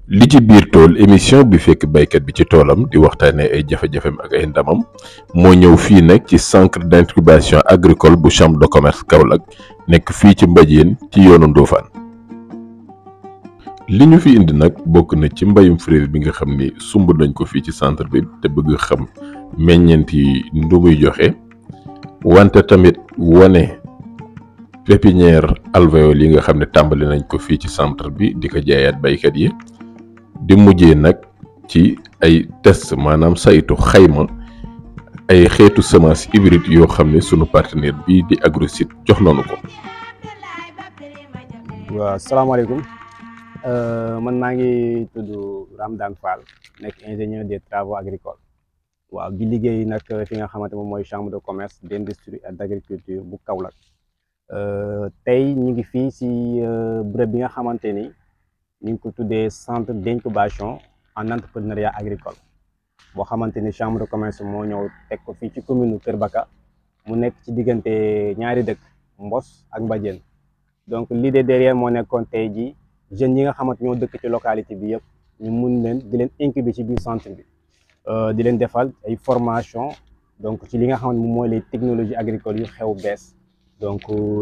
li ci biir tool émission bi fekk baykat bi ci toolam di waxtaanee ay jafe-jafem ak ay ndamam moo ñëw fii nag ci centre d'incubation agricole bu chambre de commerce Kaolack nekk fii ci Mbadiène ci yoonu Ndofane. li ñu fi indi nag bokk na ci mbayum fraise bi nga xam ni sumb nañ ko fii ci centre bi te bëgg xam meññeent yi ndu muy joxe wante tamit wane pépinière alvéole yi nga xam ne tàmbali nañ ko fii ci centre bi di ko jaayaat baykat yi. di mujjee nag ci ay test maanaam saytu xayma ay xeetu semence hybride yoo xam ne sunu partenaire bii di Agrosite jox nañu ko. waaw salaamaaleykum man maa ngi tudd Ramdan Fall nekk ingénieur des travaux agricoles waaw di liggéey nag fi nga xamante moom mooy chambre de commerce d'industrie et d'agriculture bu Kaolack tey ñu ngi fii si bërëb bi nga xamante ni ñu ngi ko tuddee centre d'incubation en entrepreneuriat agricole boo xamante ni chambre de commerce moo ñëw teg ko fii ci commune Kër Baka mu nekk ci diggante ñaari dëkk Mbos ak Mbadiène. Donc l'idée derrière moo nekkoon tey jii jeunes yi nga xamante ñoo dëkk ci localité bi yëpp ñu mun leen di leen incuber ci biir centre bi di leen defal ay formation donc ci li nga xamante moom mooy les technologies agricoles yu xew bees donc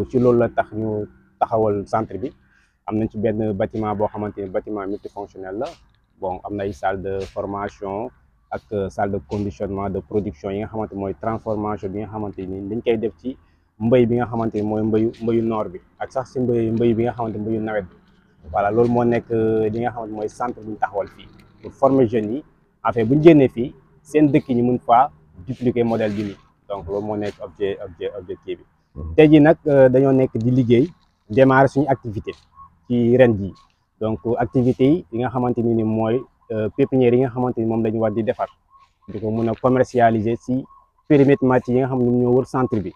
ci loolu la tax ñu taxawal centre bi. am nañ ci benn bâtiment boo xamante ni bâtiment multifonctionnel la bon am na ay salle de formation ak salle de conditionnement de production yi nga xamante mooy transformation bi nga xamante ni dañ koy def ci mbéy bi nga xamante ni mooy mbéyu noor bi ak sax si mbéy bi nga xamante mbéyu nawet bi voilà loolu moo nekk li nga xamante mooy centre bu ñu taxawal fii pour former jeunes yi en fait bu ñu génnee fii seen dëkk ñi mun faa dupliquer modèle bi nii donc loolu moo nekk objectif bi tey jii nag dañoo nekk di liggéey démarrer suñu activité ci ren ji donc activités yi nga xamante ni mooy pépinière yi nga xamante ni moom la ñu war di defar di ko mun a commercialiser si périmètre matière yi nga xam ne ñoo wër centre bi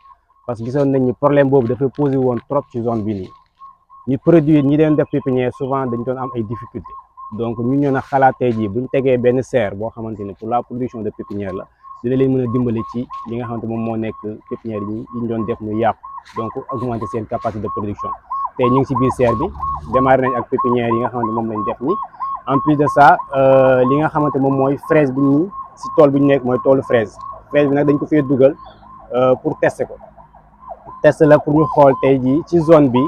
parce que gisoon nañ ni problème boobu dafay posé woon trop ci zone bi nii ñu produire ñi leen def pépinière souvent dañ doon am ay difficultés donc ñu ñoo na xalaatee ji bu ñu tegee benn serre boo xamante ni pour la production de pépinière la dina leen mën a dimbali ci li nga xamante moom moo nekk pépinière yi ñu doon def ñu yàqu donc augmenter seen capacité de production tey ñu ngi ci biir serre bi démarré nañ ak pépinière yi nga xamante moom lañ def ni en plus de ça li nga xamante moom mooy fraise bi ñu si tool bi ñu nekk mooy toolu fraise bi nag dañ ko fee dugal pour tester ko test la pour ñu xool tey jii ci zone bi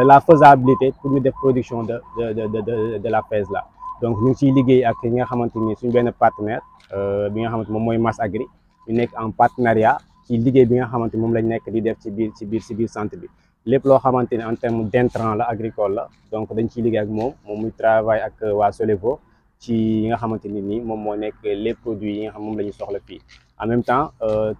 la faisabilité pour ñu def production de la fraise là donc ñu ngi ciy liggéey ak ñi nga xamante ni suñ benn partenaire bi nga xamante moom mooy Mass Agri ñu nekk en partenariat ci liggéey bi nga xamante moom lañ nekk di def ci biir centre bi lépp loo xamante ni en terme d'intrant la agricole la donc dañ ciy liggéey ak moom muy travail ak waa Solevo ci yi nga xamante ni nii moom moo nekk les produits yi nga xam moom la ñu soxla fii en même temps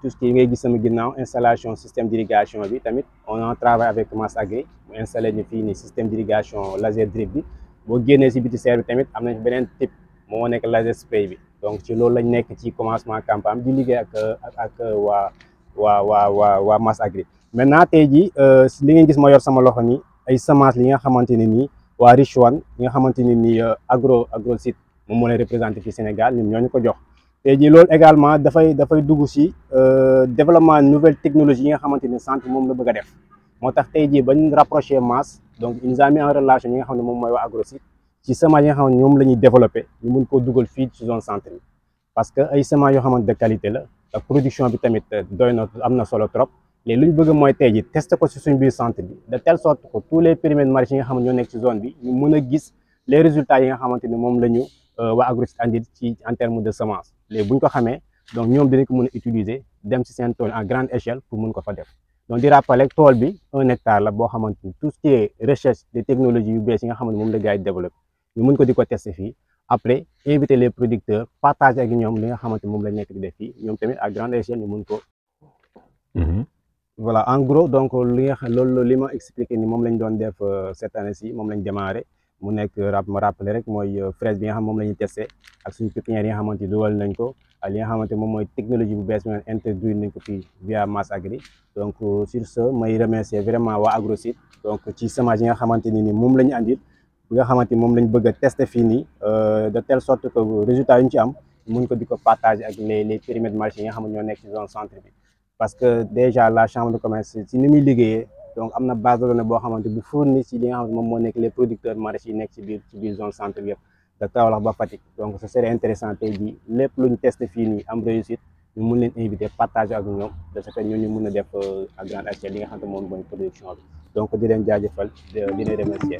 tout ce qui ngay gis sama ginnaaw installation système d'irrigation bi tamit on en travaille avec Mass Agri mu installé ñu fii ni système d'irrigation laser drip bi boo génnee si biti serre bi tamit am nañ beneen type moom moo nekk laser spray bi donc ci loolu lañ nekk ci commencement campagne di liggéey ak waa Mass Agri maintenant tey jii li ngeen gis ma yor sama loxo ni ay semences li nga xamante ne nii waa Rich One li nga xamante ne nii Agrosite moom moo lay représenté fii Sénégal ñun ñoo ñu ko jox tey jii loolu également dafay dugg si développement nouvelle technologie yi nga xamante ni centre moom la bëgg a def moo tax tey jii bañ rapproché Mass donc il nous a mis en relation ñi nga xam ne moom mooy waa Agrosite ci semences yi nga xam ne ñoom la ñuy développé ñu mun koo dugal fii ci zone centre bi parce que ay semences yoo xamante de qualité la ak production bi tamit doy na am na solo trop léegi lu ñu bëgg mooy tey jii testé ko ci suñ biir centre bi de telle sorte que tous les périmètres maraîchers yi nga xam ne ñoo nekk ci zone bi ñu mën a gis les résultats yi nga xamante ni moom la ñu waa Agrosite andi ci en terme de semence léegi bu ñu ko xamee donc ñoom dinañ ko mën a utiliser dem ci seen tool en grande échelle pour mun ko fa def donc di rappeler tool bi 1 hectare la boo xamante ni tout ce qui est recherche des technologies yu bees yi nga xam ne moom la gars yi développé ñu mun ko di ko tester fii après inviter les producteurs partager ak ñoom li nga xamante moom lañ nekk di def fii ñoom tamit à grande échelle ñu mun ko. Voilà en gros donc li nga xam loolu li ma expliqué ni moom lañ doon def cette année ci moom lañ démarré mu nekk ma rappelé rek mooy fraise bi nga xam moom la ñuy testé ak suñu pépinière yi nga xamante ni dugal nañ ko ak li nga xamante moom mooy technologie bu bees bi nga introduire nañ ko fii via Mass Agri donc sur ce may remercier vraiment waa Agrosite donc ci semence yi nga xamante ni moom la ñu andil bi nga xamante ni moom lañ bëgg a testé fii nii de telle sorte que résultat yu ñu ci am mun ko di ko partager ak les périmètres maraîchers yi nga xam ne ñoo nekk ci zone centre bi. Parce que déjà la chambre de commerce si ni muy liggéeyee donc am na base de données boo xamante bu fourni si li nga xam ne moom moo nekk les producteurs maraîchers yi nekk ci biir zone centre bi yëpp de Kaolack ba Fatick. Donc ce serait intéressant tey jii lépp lu ñu testé fii nii am réussite ñu mun leen inviter partager ak ñoom de ce fait ñun ñu mun a def à grande échelle li nga xam ne moom mooy production bi donc di leen jaajëfal di leen remercier.